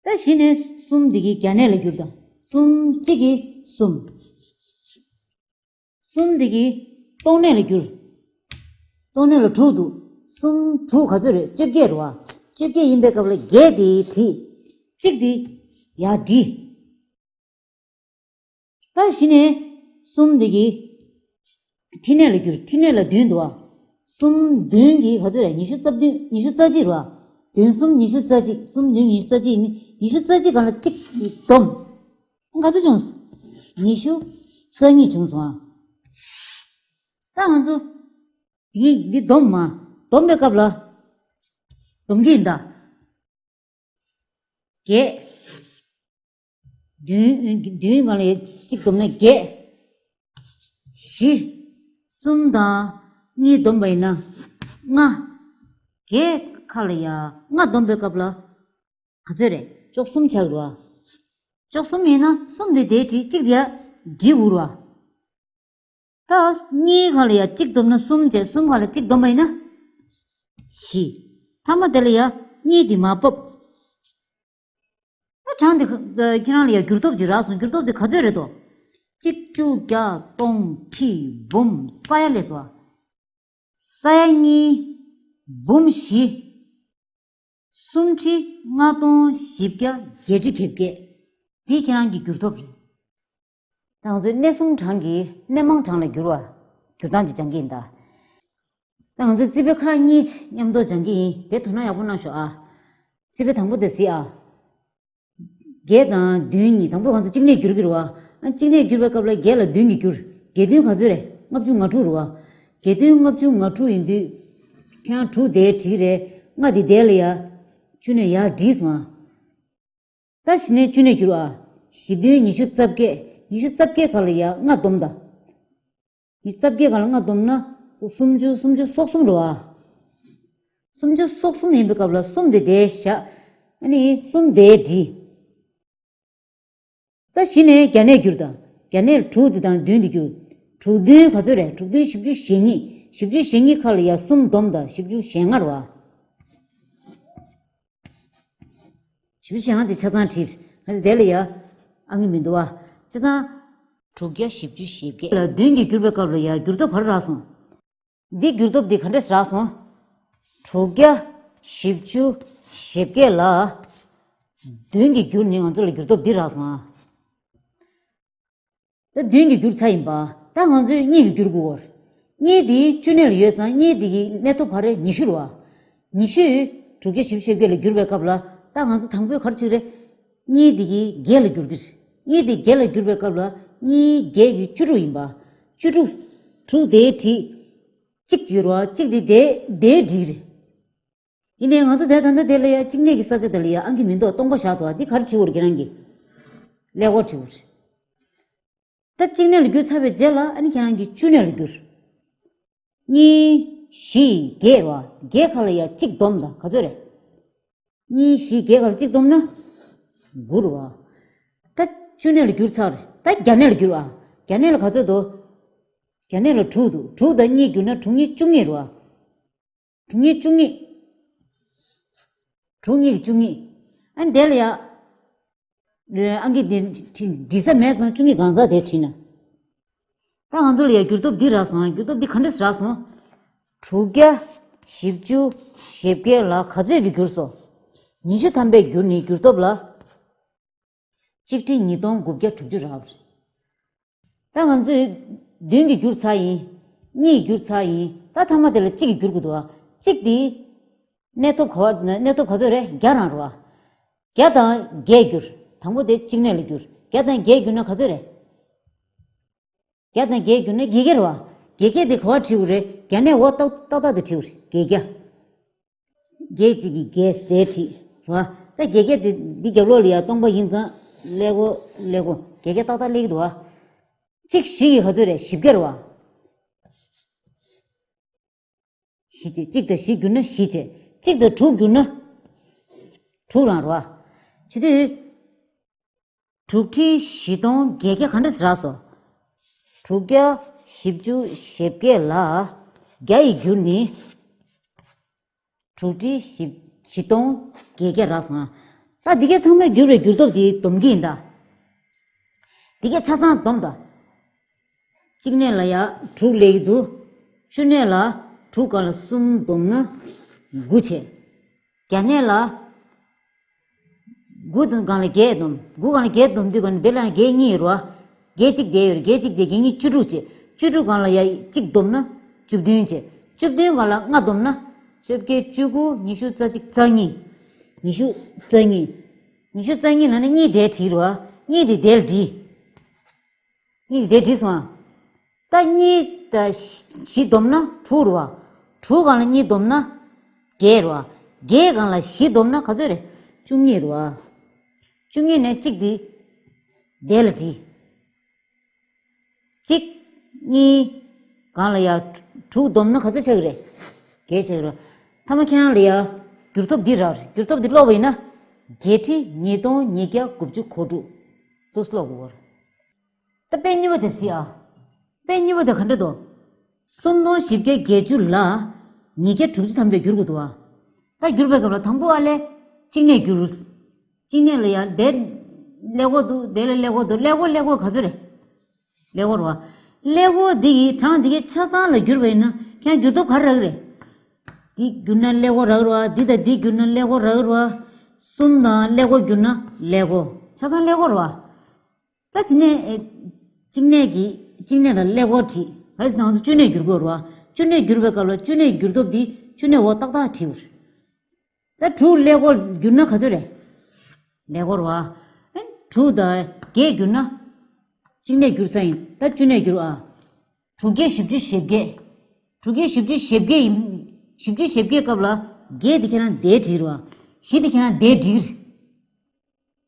ད་གཞི་ནས་གསུམ་འདི་གི་བརྒྱ་གནས་ལ་བསྒྱུར་དང་། གསུམ་གཅིག་གིས་གསུམ། གསུམ་འདི་གི་སྟོང་གནས་ལ་བསྒྱུར། སྟོང་གནས་ལ་དྲུག་འདུག། གསུམ་དྲུག་ག་ཚོད་རེད། བཅོ་བརྒྱད་རེད་བ། བཅོ་བརྒྱད་ཡིན་པའི་སྐབས་ལ་བརྒྱད་དེ་བྲིས། གཅིག་དེ་ཡར་བྲིས། ད་གཞི་ནས་གསུམ་འདི་གི་ཕྲི་གནས་ལ་བསྒྱུར། ཕྲི་གནས་ལ་བདུན་འདུག་བ། གསུམ་བདུན་གྱིས་ག་ཚོད་རེད། ཉི་ཤུ་རྩ་བདུན། ཉི་ཤུ་རྩ་གཅིག་རེད་བ། བདུན་གསུམ་ཉི་ཤུ་རྩ་གཅིག། གསུམ་བདུན་ཉི་ཤུ་རྩ་གཅིག་ཡིན། ཉི་ཤུ་རྩ་གཅིག་སྒང་ལ་གཅིག་བསྡོམས། ག་ཚོད་བྱུང་སོང་། ཉི་ཤུ་རྩ་གཉིས་བྱུང་སོང་ཨ། ད་ང་ཚོ་འདི་འདི་བསྡོམས་མ། བསྡོམས་པའི་སྐབས་ལ་བསྡོམས་ཀྱི་ཡིན་ད། བརྒྱད། བདུན། བདུན་སྒང་ལ་གཅིག་བསྡོམས་ན་བརྒྱད། བཞི། གསུམ་དང་གཉིས་བསྡོམས་པ་ཡིན་ན་ལྔ། བརྒྱད་ཁ་ལ་ཡ་ལྔ་བསྡོམས་པའི་སྐབས་ལ་ག་ཚོད་རེད། བཅུ་གསུམ་ཆགས་རེད་བ། བཅུ་གསུམ་ཡིན་ན་གསུམ་དེ་འདིར་བྲིས། གཅིག་དེ་ཡར་བྲིས་དགོས་རེད་བ། ད་གཉིས་ཁ་ལ་ཡ་གཅིག་བསྡོམས་ན་གསུམ་བྱས། གསུམ་ཁ་ལ་གཅིག་བསྡོམས་པ་ཡིན་ན་བཞི། མཐའ་མ་དེ་ལ་ཡ་གཉིས་དེ་མར་ཕབ། ད་གྲངས་དེ་ཁ་ཁྱེད་རང་ལ་ཡ་འགྱུར་སྟོབས་ཅིག་རག་སོང་། འགྱུར་སྟོབས་དེ་ག་ཚོད་རེད་དོ། གཅིག་བཅུ་བརྒྱ་སྟོང་ཁྲི་འབུམ་ས་ཡ་ལས་སོ། ས་ཡ་གཉིས། འབུམ་བཞི། གསུམ་ཁྲི་ལྔ་སྟོང་བཞི་བརྒྱ་བརྒྱད་ཅུ་གྱ་བརྒྱད། འདི་ཁྱེད་རང་གི་འགྱུར་སྟོབས་རེད། ད་ང་ཚོས་གནས་གསུམ་གྲངས་ཀྱིས་གནས་མང་གྲངས་ལ་བསྒྱུར་བ། བསྒྱུར་སྟངས་ཅིག་སྦྱང་གི་ཡིན་ད། ད་ང་ཚོས་རྩིས་དཔེ་ཁག་གཉིས་མཉམ་དུ་སྦྱང་གི་ཡིན། དེ་དོ་སྣང་ཡག་པོ་གནང་ཤོག་ཨ། རྩིས་དཔེ་དང་པོ་དེ་གཟིགས་ཨ། བརྒྱད་དང་བདུན་གཉིས། དང་པོ་ང་ཚོ་གཅིག་གནས་བསྒྱུར་གྱི་རེད་བ། ཨ། གཅིག་གནས་བསྒྱུར་བའི་སྐབས་ལ་བརྒྱད་ལ་བདུན་གྱིས་བསྒྱུར། བརྒྱད་བདུན་ག་ཚོད་རེད། ལྔ་བཅུ་ང་དྲུག་རེད་བ། བརྒྱད་བདུན་ལྔ་བཅུ་ང་དྲུག་ཡིན་དུས། ཁྱེད་རང་དྲུག་དེ་བྲིས་རེད། ལྔ་འདི་དེ་ལ་ཡ། བཅུ་གནས་ཡར་བྲིས་སོང་ཨ། ད་གཞི་ནས་བཅུ་གནས་བསྒྱུར་ཨ། བཞི་བདུན་ཉི་ཤུ་རྩ་བརྒྱད། ཉི་ཤུ་རྩ་བརྒྱད་སྒང་ལ་ཡ་ལྔ་བསྡོམས་དང་། ཉི་ཤུ་རྩ་བརྒྱད་སྒང་ལ་ལྔ་བསྡོམས་ན་སུམ་ཅུ། སུམ་ཅུ་སོ་གསུམ་རེད་བ། སུམ་ཅུ་སོ་གསུམ་ཡིན་པའི་སྐབས་ལ་གསུམ་དེ་དེ་བཞག། ཨ་ནི་གསུམ་དེ་བྲིས། ད་གཞི་ནས་བརྒྱ་གནས་བསྒྱུར་དང་། བརྒྱ་གནས་ལ་དྲུག་དེ་དང་བདུན་དེ་བསྒྱུར། དྲུག་བདུན་ག་ཚོད་རེད། དྲུག་བདུན་བཞི་བཅུ་ཞེ་གཉིས། བཞི་བཅུ་ཞེ་གཉིས་ཁ་ལ་ཡ་གསུམ་བསྡོམས་དང་། བཞི་བཅུ་ཞེ་ལྔ་རེད་བ། བཞི་བཅུ་ཞེ་ལྔ་དེ་ཆ་ཚང་བྲིས། ང་ཚོ་དེ་ལ་ཡ་ཨང་ཀི་མི་འདུག་བ། ཆ་ཚང་། དྲུག་བརྒྱ་བཞི་བཅུ་ཞེ་བརྒྱད་ལ་བདུན་གྱིས་བསྒྱུར་བའི་སྐབས་ལ་ཡ་འགྱུར་སྟོབས་ག་རེ་རག་སོང་། འདི་འགྱུར་སྟོབས་འདི་ག་འདྲས་རག་སོང་། དྲུག་བརྒྱ་བཞི་བཅུ་ཞེ་བརྒྱད་ལ་བདུན་གྱིས་བསྒྱུར་ནས་ང་ཚོ་ལ་འགྱུར་སྟོབས་འདི་རག་སོང་ཨ། ད་བདུན་གྱིས་བསྒྱུར་ཚར་ཡིན་པ། ད་ང་ཚོས་གཉིས་ཀྱིས་བསྒྱུར་དགོས་པ་རེད། གཉིས་དེ་བཅུ་གནས་ལ་ཡོད་ཙང་གཉིས་དེ་གི་གནས་སྟོབས་ག་རེ། ཉི་ཤུ་རེད་བ། ཉི་ཤུ་ཡིས་དྲུག་བརྒྱ་བཞི་བཅུ་ཞེ་བརྒྱད་ལ་བསྒྱུར་བའི་སྐབས་ལ། ད་ང་ཚོ་དང་པོས་ག་རེ་བྱེད་ཀྱི་རེད། གཉིས་དེ་གི་བརྒྱད་ལ་བསྒྱུར་གྱི་རེད། གཉིས་དེ་བརྒྱད་ལ་བསྒྱུར་བའི་སྐབས་ལ་གཉིས་བརྒྱད་ཀྱི་བཅུ་དྲུག་ཡིན་པ། བཅུ་དྲུག། དྲུག་དེ་བྲིས། གཅིག་བྱེད་རོགས། གཅིག་དེ་དེ་དེ་བྲིས་རེད། ཡིན་ནའི་ང་ཚོ་དེ་ད་ལྟ་དེ་ལ་ཡ་གཅིག་གནས་ཀྱི་ས་ཆ་དེ་ལ་ཡ་ཨང་ཀི་མི་འདུག། སྟོང་པ་བཞག་འདུག། འདི་ག་རེ་བྲིས་དགོས་རེད། ཁྱེད་རང་གིས་ཀླད་ཀོར་བྲིས་དགོས་རེད། ད་གཅིག་གནས་ལ་བསྒྱུར་ཚར་བའི་རྗེས་ལ་ཨ་ནི་ཁྱེད་རང་གིས་བཅུ་གནས་ལ་བསྒྱུར། གཉིས། བཞི། བརྒྱད་རེད་བ། བརྒྱད་ཁ་ལ་ཡ་གཅིག་བསྡོམས་དང་། ག་ཚོད་རེད། གཉིས། བཞི། བརྒྱད་ཁ་ལ་གཅིག་བསྡོམས་ན་དགུ་རེད་བ། ད་བཅུ་གནས་ལ་བསྒྱུར་ཚར། ད་བརྒྱ་གནས་ལ་བསྒྱུར་བ། བརྒྱ་གནས་ལ་ག་ཚོད་འདུག། བརྒྱ་གནས་ལ་དྲུག་འདུག། དྲུག་དང་གཉིས་བསྒྱུར་ན་དྲུག་གཉིས་བཅུ་གཉིས་རེད་བ། དྲུག་གཉིས་བཅུ་གཉིས། དྲུག་གཉིས་བཅུ་གཉིས། ཨ་ནི་དེ་ལ་ཡ། ཨང་ཀི་དེ་འབྲི་ས་མེད་ཙང་བཅུ་གཉིས་གང་ཟག་དེ་བྲིས་ན། ད་ང་ཚོ་ལ་ཡ་འགྱུར་སྟོབས་འདི་རག་སོང་། འགྱུར་སྟོབས་འདི་ག་འདྲས་རག་སོང་། དྲུག་བརྒྱ་བཞི་བཅུ་ཞེ་བརྒྱད་ལ་ག་ཚོད་ཀྱིས་བསྒྱུར་སོང་། ཉི་ཤུ་ཐམ་པས་བསྒྱུར་ནས་འགྱུར་སྟོབས་ལ། གཅིག་ཁྲི་ཉིས་སྟོང་དགུ་བརྒྱ་དྲུག་ཅུ་རག་པ་རེད། ད་ང་ཚོས་བདུན་གྱིས་བསྒྱུར་ཚར་ཡིན། གཉིས་ཀྱིས་བསྒྱུར་ཚར་ཡིན། ད་མཐའ་མ་དེ་ལ་གཅིག་གིས་བསྒྱུར་དགོས་འདུག་བ། གཅིག་དེ་གནས་སྟོབས་ག་བ། གནས་སྟོབས་ག་ཚོད་རེད། བརྒྱ་རང་རེད་བ། བརྒྱ་དང་བརྒྱད་བསྒྱུར། དང་པོ་དེ་གཅིག་གནས་ལ་བསྒྱུར། བརྒྱ་དང་བརྒྱད་བསྒྱུར་ན་ག་ཚོད་རེད། བརྒྱ་དང་བརྒྱད་བསྒྱུར་ན་བརྒྱད་བརྒྱ་རེད་བ། བརྒྱད་བརྒྱ་དེ་ག་པར་བྲིས་དགོས་རེད། བརྒྱ་ནས་འོ་ཏག་ཏག་ཏག་དེ་བྲིས་དགོས་རེད། བརྒྱད་བརྒྱ། བརྒྱད་གཅིག་གིས་བརྒྱད་ཟེར་བྲིས་རེད་བ། ད་བརྒྱད་བརྒྱ་དེ་འདི་རྒྱབ་ལོགས་ལ་ཡ་སྟོང་པ་ཡིན་ཙང་ཀླད་ཀོར་ཀླད་ཀོར་བརྒྱད་བརྒྱ་ཏག་ཏག་སླེབས་ཀྱི་འདུག་བ། གཅིག་བཞི་གིས་ག་ཚོད་རེད། བཞི་བརྒྱ་རེད་བ། བཞི་བྱས། གཅིག་དང་བཞི་བསྒྱུར་ན་བཞི་བྱས། གཅིག་དང་དྲུག་བསྒྱུར་ན་དྲུག་རང་རེད་བ། བྱེད་དུས་དྲུག་ཁྲི་བཞི་སྟོང་བརྒྱད་བརྒྱ་ག་འདྲ་ཟེར་རག་སོང་། དྲུག་བརྒྱ་བཞི་བཅུ་ཞེ་བརྒྱད་ལ་བརྒྱ་ཡིས་བསྒྱུར་ནི་དྲུག་ཁྲི་བཞི་བཞི་སྟོང་བརྒྱད་བརྒྱ་རག་སོང་ཨ། ད་འདི་གས་ཚང་མས་བསྒྱུར་བའི་བསྒྱུར་སྟོབས་དེ་སྡོམ་གྱི་ཡིན་ད། འདི་གས་ཆ་ཚང་སྡོམ་ད། གཅིག་ནས་ལ་ཡ་དྲུག་སླེབས་ཀྱི་འདུག་བཅུ་ནས་ལ་དྲུག་སྒང་ལ་གསུམ་བསྡོམས་ན་དགུ་བྱས། བརྒྱ་ནས་ལ་དགུ་དང་སྒང་ལ་བརྒྱད་བསྡོམས། དགུ་སྒང་ལ་བརྒྱད་བསྡོམས་དུས་སྒང་ནས་འདི་ལ་ཡང་བརྒྱད་གཉིས་ཡོད་རེད་བ། བརྒྱད་གཅིག་བསྡད་ཡོད་རེད། བརྒྱད་གཅིག་བསྡད་བརྒྱད་གཉིས་བཅུ་དྲུག་བྱས། བཅུ་དྲུག་སྒང་ལ་ཡ་གཅིག་བསྡོམས་ན་བཅུ་བདུན་བྱས། བཅུ་བདུན་སྒང་ལ་ལྔ་བསྡོམས་ན་བཅོ་བརྒྱད། བཅུ་དགུ། ཉི་ཤུ་རྩ་གཅིག་རྩ་གཉིས། ཉི་ཤུ་རྩ་གཉིས། ཉི་ཤུ་རྩ་གཉིས་ལ་ནི་གཉིས་དེ་བྲིས་རེད་བ། གཉིས་དེ་དེ་ལ་བྲིས། གཉིས་དེ་དེ་བྲིས་སོང་ཨ། ད་གཉིས་དང་བཞི་བསྡོམས་ན་དྲུག་རེད་བ། དྲུག་སྒང་ལ་གཉིས་བསྡོམས་ན་བརྒྱད་རེད་བ། བརྒྱད་སྒང་ལ་བཞི་བསྡོམས་ན་ག་ཚོད་རེད། བཅུ་གཉིས་རེད་བ། བཅུ་གཉིས་ནས་གཅིག་དེ་དེ་ལ་བྲིས། གཅིག་གཉིས་སྒང་ལ་ཡ་དྲུག་བསྡོམས་ན་ག་ཚོད་ཆགས་ཀྱི་རེད། བརྒྱད་ཆགས་ཀྱི་རེད། མཐའ་མ་ཁྱེད་རང་ལ་ཡ་བསྒྱུར་སྟོབས་འདི་རག་རེད། བསྒྱུར་སྟོབས་འདི་ཀློག་པ་ཡིན་ན་བརྒྱད་ཁྲི་ཉིས་སྟོང་ཉིས་བརྒྱ་དགུ་བཅུ་གོ་དྲུག་འདུག་ཀློག་དགོས་རེད། ད་དཔེ་གཉིས་པ་དེ་གཟིགས་ཨ། དཔེ་གཉིས་པ་དེ་ག་འདྲ་འདུག་སུམ་སྟོང་བཞི་བརྒྱ་བརྒྱད་ཅུ་ལ་ཉིས་བརྒྱ་དྲུག་ཅུ་ཐམ་པས་བསྒྱུར་དགོས་འདུག་ཨ། ད་བསྒྱུར་བའི་སྐབས་ལ་དང་པོ་ཨ་ལས་གཅིག་ནས་བསྒྱུར། གཅིག་ནས་ལ་ཡ་དེར་ཀླད་ཀོར་འདུག་དེ་ལ་ཀླད་ཀོར་འདུག་ཀླད་ཀོར་ཀླད་ཀོར་ག་ཚོད་རེད། ཀླད་ཀོར་རེད་བ། ཀླད་ཀོར་འདི་ཡི་གྲངས་འདི་གའི་ཆ་ཚང་ལ་བསྒྱུར་བ་ཡིན་ན་ཁྱེད་བསྒྱུར་སྟོབས་ག་རེ་རག་གི་རེད། འདི་བསྒྱུར་ན་ཀླད་ཀོར་རག་གི་རེད་བ། འདི་དང་འདི་བསྒྱུར་ན་ཀླད་ཀོར་རག་གི་རེད་བ། གསུམ་དང་ཀླད་ཀོར་བསྒྱུར་ན་ཀླད་ཀོར། ཆ་ཚང་ཀླད་ཀོར་རེད་བ། ད་དེ་ནས་ཨེ། གཅིག་ནས་ཀྱི་གཅིག་ནས་ལ་ཀླད་ཀོར་བྲིས། གལ་སྲིད་ང་ཚོ་བཅུ་ནས་བསྒྱུར་དགོས་རེད་བ། བཅུ་ནས་བསྒྱུར་བའི་སྐབས་ལ་བཅུ་ནས་བསྒྱུར་སྟོབས་འདི་བཅུ་ནས་འོ་ཏག་ཏག་བྲིས་པ་རེད། ད་དྲུག་ཀླད་ཀོར་བསྒྱུར་ན་ག་ཚོད་རེད། ཀླད་ཀོར་བ། ཨེ། དྲུག་དང་བརྒྱད་བསྒྱུར་ན། གཅིག་ནས་བསྒྱུར་ཚར་ཡིན། ད་བཅུ་ནས་བསྒྱུར་ཨ། དྲུག་བརྒྱ་བཞི་བཅུ་ཞེ་བརྒྱད། དྲུག་བརྒྱ་བཞི་བཅུ་ཞེ་བརྒྱད་ཡིན། བཞི་བཅུ་ཞེ་བརྒྱད་སྐབས་ལ་བརྒྱད་འདི་ཁྱེད་རང་འདིར་བྲིས་རེད་བ། བཞི་འདི་ཁྱེད་རང་འདིར་བྲིས།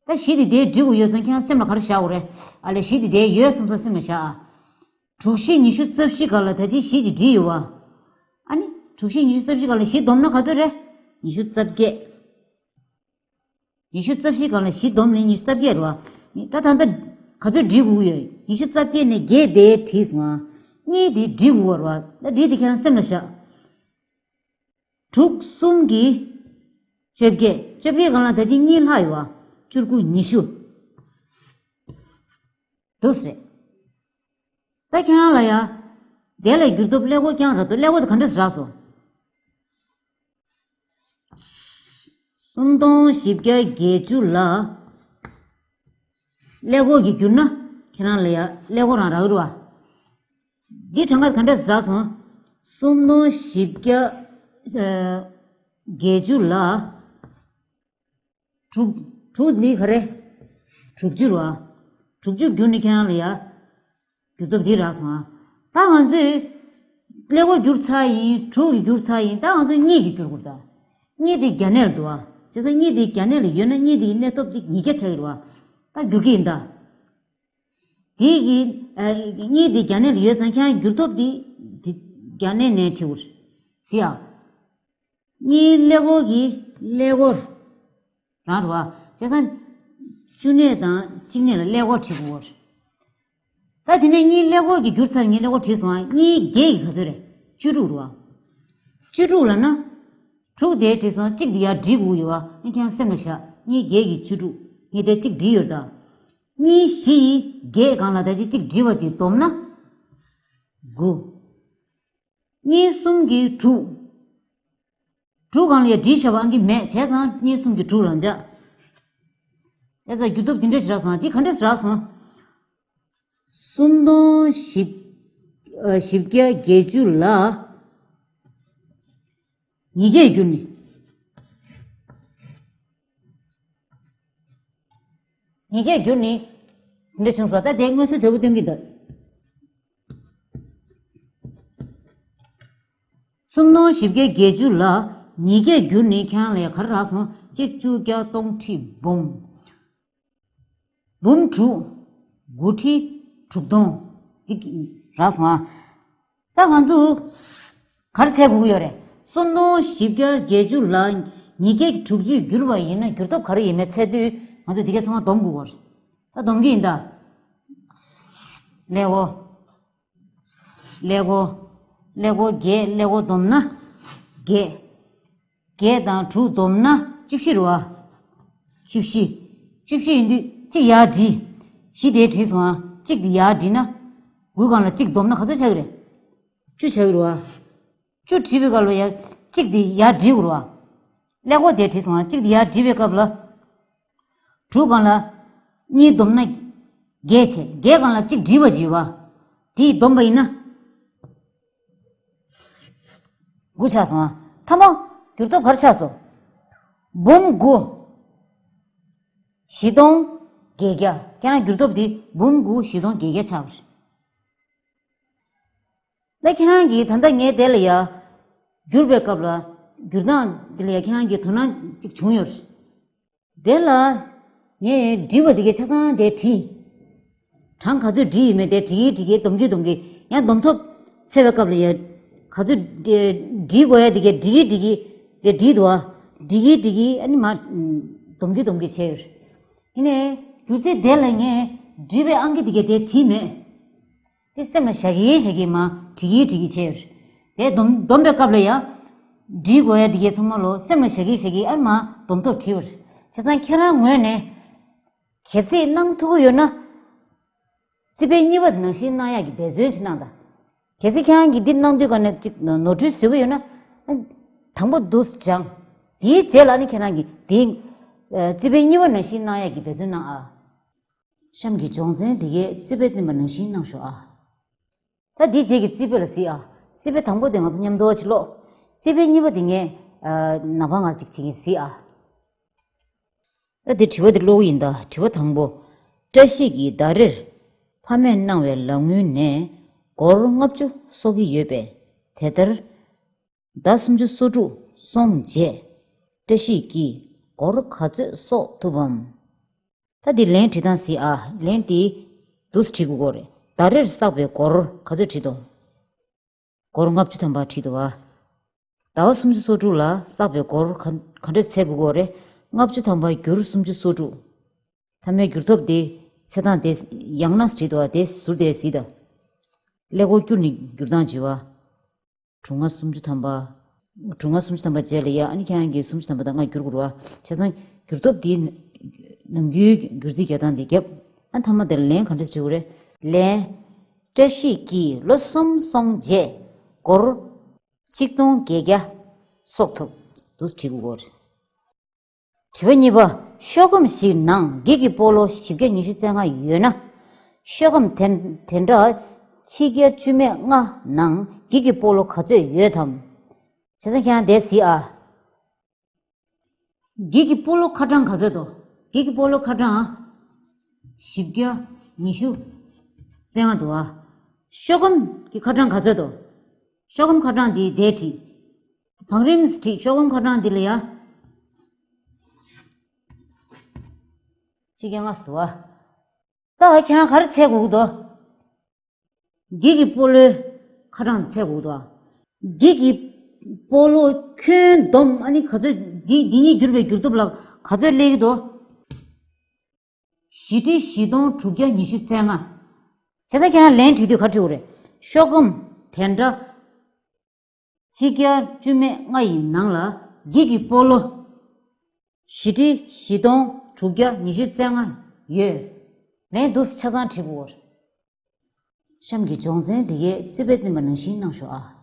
ད་བཞི་འདི་འདིར་བྲིས་དགོས་ཡོད་ཙང་ཁྱེད་རང་སེམས་ལ་ག་རེ་བཞག་དགོས་རེད། ཨ་ལས་བཞི་འདི་འདིར་ཡོད་བསམ་ས་སེམས་ལ་བཞག་ཨ། དྲུག་བཞི་ཉི་ཤུ་རྩ་བཞི་སྒང་ལ་ད་ཅི་བཞི་ཅིག་བྲིས་ཡོད་བ། ཨ་ནི་དྲུག་བཞི་ཉི་ཤུ་རྩ་བཞི་སྒང་ལ་བཞི་བསྡོམས་ན་ག་ཚོད་རེད། ཉི་ཤུ་རྩ་བརྒྱད། ཉི་ཤུ་རྩ་བཞི་སྒང་ལ་བཞི་བསྡོམས་ནས་ཉི་ཤུ་རྩ་བརྒྱད་རེད་བ། ད་ད་ལྟ་ག་ཚོད་བྲིས་དགོས་ཡོད། ཉི་ཤུ་རྩ་བརྒྱད་ནས་བརྒྱད་དེ་བྲིས་སོང་ཨ། གཉིས་དེ་བྲིས་དགོས་རེད་བ། ད་བྲིས་དེ་ཁྱེད་རང་སེམས་ལ་བཞག་དྲུག་གསུམ་གྱི་བཅོ་བརྒྱད། བཅོ་བརྒྱད་སྒང་ལ་ད་ཅི་གཉིས་ལྷག་ཡོད་བ། བཅུ་དགུ་ཉི་ཤུ། འདུག་སེ་རེད། ད་ཁྱེད་རང་ལ་ཡ། དེ་ལ་བསྒྱུར་སྟོབས་ཀླད་ཀོར་རྐྱང་རག་འདུག་ཀླད་ཀོར་དེ་ག་འདྲས་རག་སོང་། སུམ་སྟོང་བཞི་བརྒྱ་བརྒྱད་ཅུ་ལ། ཀླད་ཀོར་གྱིས་བསྒྱུར་ན་ཁྱེད་རང་ལ་ཡ་ཀླད་ཀོར་རང་རག་གི་རེད་བ། འདི་གྲངས་ཀ་ག་འདྲས་རག་སོང་། སུམ་སྟོང་བཞི་བརྒྱ་བརྒྱད་ཅུ་ལ། དྲུག་དྲུག་འདི་ག་རེ། དྲུག་ཅུ་རེད་བ། དྲུག་ཅུ་བསྒྱུར་ནས་ཁྱེད་རང་ལ་ཡ། བསྒྱུར་སྟོབས་འདི་རག་སོང་ཨ། ད་ང་ཚོས། ཀླད་ཀོར་བསྒྱུར་ཚར་ཡིན། དྲུག་གིས་བསྒྱུར་ཚར་ཡིན། ད་ང་ཚོས་གཉིས་ཀྱིས་བསྒྱུར་དགོས་རེད་ད། གཉིས་དེ་བརྒྱ་གནས་ལ་འདུག་ཨ། བྱས་ཙང་གཉིས་དེ་བརྒྱ་གནས་ལ་ཡོད་ན་གཉིས་དེ་ཡི་གནས་སྟོབས་དེ་ཉིས་བརྒྱ་ཆགས་ཀྱི་རེད་བ། ད་བསྒྱུར་གྱི་ཡིན་ད། དེ་གི། ཨ། གཉིས་དེ་བརྒྱ་གནས་ལ་ཡོད་ཙང་ཁྱེད་རང་བསྒྱུར་སྟོབས་དེ། དེ་བརྒྱ་གནས་ནས་བྲིས་པ་རེད། གཟིགས་ཨ། གཉིས་ཀླད་ཀོར་གྱི་ཀླད་ཀོར། རང་རེད་བ། བྱས་ཙང་། བཅུ་གནས་དང་གཅིག་གནས་ལ་ཀླད་ཀོར་བྲིས་དགོས་རེད། ད་དེ་ནས་གཉིས་ཀླད་ཀོར་གྱིས་བསྒྱུར་ཚར། ངས་ཀླད་ཀོར་བྲིས་སོང་ཨ། གཉིས་བརྒྱད་ཀྱིས་ག་ཚོད་རེད། བཅུ་དྲུག་རེད་བ། བཅུ་དྲུག་ལབ་ན། དྲུག་དེ་བྲིས་སོང་། གཅིག་དེ་ཡར་བྲིས་དགོས་ཡོད་བ། ཨ་ནི་ཁྱེད་རང་སེམས་ལ་བཞག་གཉིས་བརྒྱད་ཀྱིས་བཅུ་དྲུག་ངས་དེ་གཅིག་བྲིས་ཡོད་ད། གཉིས་བཞི་ཡིས་བརྒྱད་སྒང་ལ་ད་ཅི་གཅིག་བྲིས་པ་དེ་བསྡོམས་ན། དགུ། གཉིས་གསུམ་གྱིས་དྲུག་དྲུག་སྒང་ལ་ཡ་བྲིས་བཞག་པ་ཨང་ཀི་མེད། བྱས་ཙང་གཉིས་གསུམ་གྱིས་དྲུག་རང་འཇགས། བྱས་ཙང་བསྒྱུར་སྟོབས་འདི་འདྲ་ཞིག་རག་སོང་། འདི་ག་འདྲ་ཞིག་རག་སོང་། སུམ་སྟོང་བཞི། ཨ། བཞི་བརྒྱ་བརྒྱད་ཅུ་ལ། ཉིས་བརྒྱས་བསྒྱུར་ནས། ཉིས་བརྒྱས་བསྒྱུར་ནས། འདི་འདྲ་བྱུང་སོང་། ད་དེ་མངོན་གསལ་དོད་པོ་སྟོན་གྱི་འདུག་སུམ་སྟོང་བཞི་བརྒྱ་བརྒྱད་ཅུ་ལ་ཉིས་བརྒྱ་བསྒྱུར་ནས་ཁྱེད་རང་ལ་ག་རེ་རག་སོང་། གཅིག་བཅུ་བརྒྱ་སྟོང་ཁྲི་འབུམ། འབུམ་དྲུག་དགུ་ཁྲི་དྲུག་སྟོང་འདི་རག་སོང་ཨ། ད་ང་ཚོ་ག་རེ་འཚོལ་དགོས་ཀྱི་ཡོད་རེད། སུམ་སྟོང་བཞི་བརྒྱ་བརྒྱད་ཅུ་ལ་ཉིས་བརྒྱ་དྲུག་ཅུ་བསྒྱུར་བ་ཡིན་ན་བསྒྱུར་ཐོབ་ག་རེ་ཡིན་མིན་འཚོལ་དུས་ང་ཚོ་འདི་ག་ཚང་མ་སྡོམ་དགོས་ཀྱི་ཡོད་རེད། ད་སྡོམ་གྱི་ཡིན་ད། ཀླད་ཀོར། ཀླད་ཀོར། ཀླད་ཀོར་བརྒྱད། ཀླད་ཀོར་བསྡོམས་ན་བརྒྱད། བརྒྱད་དང་དྲུག་བསྡོམས་ན་བཅུ་བཞི་རེད་བ། བཅུ་བཞི། བཅུ་བཞི་ཡིན་དུས་གཅིག་ཡར་བྲིས། བཞི་དེ་བྲིས་སོང་ཨ། གཅིག་དེ་ཡར་བྲིས་ན། དགུའི་སྒང་ལ་གཅིག་བསྡོམས་ན་ག་ཚོད་ཆགས་ཀྱི་རེད། བཅུ་ཆགས་ཀྱི་རེད་བ། བཅུ་བྲིས་པའི་སྐབས་ལ་ཡ་གཅིག་དེ་ཡར་བྲིས་དགོས་རེད་བ། ཀླད་ཀོར་དེ་བྲིས་སོང་ཨ། གཅིག་དེ་ཡར་བྲིས་པའི་སྐབས་ལ། དྲུག་སྒང་ལ་གཉིས་བསྡོམས་ན་བརྒྱད་བྱས། བརྒྱད་སྒང་ལ་གཅིག་བྲིས་པ་ཅིག་ཡོད་པ། དེ་ཡིས་བསྡོམས་པ་ཡིན་ན། དགུ་ཆགས་སོང་ཨ། མཐའ་མ་བསྒྱུར་ཐོབ་ག་རེ་ཆགས་སོང་། འབུམ་དགུ་བཞི་སྟོང་བརྒྱད་བརྒྱ། ཁྱེད་རང་བསྒྱུར་ཐོབ་དེ་འབུམ་དགུ་བཞི་སྟོང་བརྒྱད་བརྒྱ་ཆགས་པ་རེད། ད་ཁྱེད་རང་གིས་ད་ལྟ་ངས་དེ་ལ་ཡ། བསྒྱུར་བའི་སྐབས་ལ། བསྒྱུར་སྟངས་དེ་ལ་ཡ་ཁྱེད་རང་གིས་དོ་སྣང་ཅིག་བྱུང་ཡོད་རེད། དེ་ལ། ངས་བྲིས་པ་དེ་གའི་ཆ་ཚང་དེ་བྲིས། གྲངས་ག་ཚོད་བྲིས་ཡོད་མེད་དེ་བྲིས་ཀྱིན་བྲིས་ཀྱིན་སྡོམ་གྱིན་སྡོམ་གྱིན་ཡང་སྡོམ་ཐོབ་འཚོལ་བའི་སྐབས་ལ་ཡ། ག་ཚོད་བྲིས་དགོས་ཡ་དེ་གའི་བྲིས་ཀྱིན་བྲིས་ཀྱིན་དེ་བྲིས་འདུག་ཨ། བྲིས་ཀྱིན་བྲིས་ཀྱིན་ཨ་ནི་མ། སྡོམ་གྱིན་སྡོམ་གྱིན་བྱས་ཡོད་རེད། ཡིན་ནའི། བསྒྱུར་རྩིས་དེ་ལ་ངས་བྲིས་པའི་ཨང་ཀི་དེ་གའི་དེ་བྲིས་མེད། དེ་སེམས་ལ་བཞག་གིན་བཞག་གིན་མ་བྲིས་ཀྱིན་བྲིས་ཀྱིན་བྱས་ཡོད་རེད། དེ་སྡོམ་སྡོམ་པའི་སྐབས་ལ་ཡ། བྲིས་དགོས་ཡ་དེ་གའི་ཚང་མ་ལོ་སེམས་ལ་བཞག་གིན་བཞག་གིན་ཨ་མ་སྡོམ་ཐོབ་བྲིས་པ་རེད། བྱས་ཙང་ཁྱེད་རང་ངོས་ནས། གལ་སྲིད་གནང་ཐུབ་ཀྱི་ཡོད་ན། རྩིས་དཔེ་གཉིས་པ་དེ་ནང་བཞིན་གནང་ཡག་གི་འབད་བརྩོན་ཅིག་གནང་དང་། གལ་སྲིད་ཁྱེད་རང་གིས་འདི་གནང་དུས་ག་ནས་ཅིག་ནོར་འཁྲུལ་བཟོ་གི་ཡོད་ན། དང་པོ་འདུག་སྦྱང་། དེའི་རྗེས་ལ་ནི་ཁྱེད་རང་གིས་དེ། རྩིས་དཔེ་གཉིས་པ་ནང་བཞིན་གནང་ཡག་གི་འབད་བརྩོན་གནང་ཨ། གཤམ་གྱི་སྦྱོང་ཚན་འདི་གས་རྩིས་དཔེ་བསྟན་པ་ནང་བཞིན་གནང་ཤོག་ཨ། ད་འདིའི་རྗེས་ཀྱི་རྩིས་དཔེ་ལ་གཟིགས་ཨ། རྩིས་དཔེ་དང་པོ་དེ་ང་ཚོ་མཉམ་དུ་ཅིག་ཀློག། རྩིས་དཔེ་གཉིས་པ་དེ་ངས། ནག་པང་ང་ཅིག་བྱེད་ཀྱིན་གཟིགས་ཨ། ད་འདི་དྲི་བ་འདི་ཀློག་གི་ཡིན་ད། དྲི་བ་དང་པོ། བཀྲ་ཤིས་ཀྱིས་ཟླ་རེར་ཕ་མས་གནང་བའི་ལག་དངུལ་ནས་སྒོར་ལྔ་བཅུ་གསོག་གི་ཡོད་པས། དེ་ལྟར། ཟླ་སུམ་ཅུ་སོ་དྲུག་སོང་རྗེས། བཀྲ་ཤིས་ཀྱིས་སྒོར་ག་ཚོད་གསོག་ཐུབ་བམ། ད་འདི་ལན་བྲིས་སྟངས་གཟིགས་ཨ། ལན་འདི་འདུག་སེ་བྲིས་དགོས་ཀྱི་རེད། ཟླ་རེར་བསགས་པའི་སྒོར་ག་ཚོད་བྲིས་འདུག་སྒོར་ལྔ་བཅུ་ཐམ་པ་བྲིས་འདུག་བ། ཟླ་བ་སུམ་ཅུ་སོ་དྲུག་ལ་བསགས་པའི་སྒོར་ག་ག་འདྲས་འཚོལ་དགོས་ཀྱི་རེད། ལྔ་བཅུ་ཐམ་པ་བསྒྱུར་སུམ་ཅུ་སོ་དྲུག་མཐའ་མའི་བསྒྱུར་ཐོབ་དེ་འཚོལ་སྟངས་དེ་ཡང་ན་བྲིས་འདུག་བ། དེ་ཟུར་དེ་གཟིགས་དང་། ཀླད་ཀོར་བསྒྱུར་ནས་བསྒྱུར་སྟངས་བྱས་པ། དྲུག་ལྔ་སུམ་ཅུ་ཐམ་པ། དྲུག་ལྔ་སུམ་ཅུ་ཐམ་པ་རྗེས་ལ་ཡ། ཨ་ནི་ཁྱེད་རང་གིས་སུམ་ཅུ་ཐམ་པ་དང་ལྔ་བསྒྱུར་དགོས་རེད་བ། བྱས་ཙང་བསྒྱུར་ཐོབ་དེའི་ནམ་རྒྱུན་བསྒྱུར་རྩིས་རྒྱག་སྟངས་དེ་བརྒྱབ། ཨ་མཐའ་མ་དེར་ལན་ག་འདྲས་བྱེད་དགོས་རེད། ལན། བཀྲ་ཤིས་ཀྱིས་ལོ་གསུམ་སོང་རྗེས་སྒོར་གཅིག་སྟོང་བརྒྱད་བརྒྱ་གསོག་ཐུབ། འདུག་སེ་བྲིས་དགོས་རེད། དྲི་བ་གཉིས་པ། ཤོག་སྒམ་ཞིག་ནང་འགྱིག་གི་སྤོ་ལོ་བཞི་བརྒྱ་ཉི་ཤུ་རྩ་ལྔ་ཡོད་ན། ཤོག་སྒམ་དེ་དེ་འདྲ་ཆིག་བརྒྱ་བཅུ་མེད་ལྔ་ནང་འགྱིག་གི་སྤོ་ལོ་ག་ཚོད་ཡོད་དམ། བྱས་ཙང་ཁྱེད་རང་དེ་གཟིགས་ཨ། འགྱིག་གི་སྤོ་ལོ་ཁ་གྲངས་ག་ཚོད་འདུག་འགྱིག་གི་སྤོ་ལོ་ཁ་གྲངས་བཞི་བརྒྱ་ཉི་ཤུ་རྩ་ལྔ་འདུག་ཨ། ཤོག་སྒམ་གྱི་ཁ་གྲངས་ག་ཚོད་འདུག་ཤོག་སྒམ་ཁ་གྲངས་འདི་འདིར་བྲིས། བང་རིམ་བྲིས། ཤོག་སྒམ་ཁ་གྲངས་འདི་ལ་ཡ། ཆིག་བརྒྱ་ལྔ་བཅུ་འདུག་ཨ། ད་ཁྱེད་རང་ག་རེ་འཚོལ་དགོས་ཀྱི་འདུག་འགྱིག་གི་སྤོ་ལོའི་ཁ་གྲངས་འཚོལ་དགོས་ཀྱི་འདུག་ཨ། འགྱིག་གི་སྤོ་ལོ་ཁྱོན་བསྡོམས་ཨ་ནི་ག་ཚོད། འདི་འདི་གཉིས་བསྒྱུར་བའི་བསྒྱུར་ཐོབ་ལ་ག་ཚོད་སླེབས་ཀྱི་འདུག་བཞི་ཁྲི་བཞི་སྟོང་དྲུག་བརྒྱ་ཉི་ཤུ་རྩ་ལྔ། བྱས་ཙང་ཁྱེད་རང་ལན་བྲིས་དུས་ག་རེ་བྲིས་དགོས་རེད། ཤོག་སྒམ་དེ་འདྲ་ཆིག་བརྒྱ་བཅུ་མེད་ལྔ་ཡི་ནང་ལ་འགྱིག་གི་སྤོ་ལོ་བཞི་ཁྲི་བཞི་སྟོང་དྲུག་བརྒྱ་ཉི་ཤུ་རྩ་ལྔ་ཡོད། ལན་འདུག་སེ་ཆ་ཚང་བྲིས་དགོས་རེད། གཤམ་གྱི་སྦྱོང་ཚན་འདི་གས་རྩིས་དཔེ་བསྟན་པ་ནང་བཞིན་གནང་ཤོག་ཨ།